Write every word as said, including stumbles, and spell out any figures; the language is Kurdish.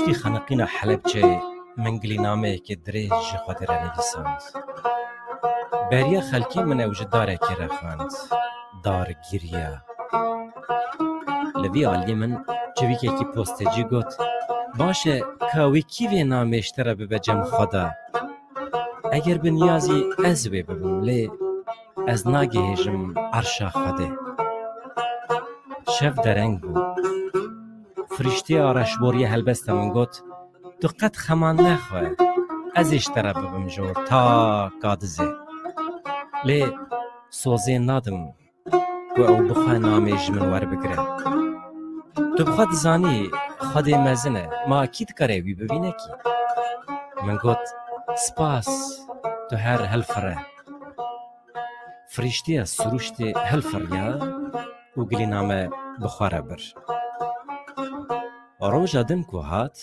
Wekî xeniqîna Helebçeyê min gilînameyekê dirêj ji Xwedê re nivîsand. Beriya xelkê min ew ji darekê re xwend. Dar giriya. Li vî alî min çivîkekî postecî got, "Baş e, ka wî kî vê namê ji te re bibe cem xwe de? Eger bi niyazî ez wê bibim, lê ez nagihêjim erşa Xwedê." Şev dereng bû. Firîştê areşboriyê helbesta min got, "Tu qet xeman nexwe, ez ê ji te re bibim jor ta ka dizê. Lê sozê nadim ku ew bi xwe namê ji min werbigire. Tu bi xwe dizanî Xwedê mezin e, ma kî dikare wî bibîne kî?" Min got, "Spas, tu her hilfire." Firîştiya sirûştê hilfiriya û gilîname bi xwe re bir. Roja din ku hat,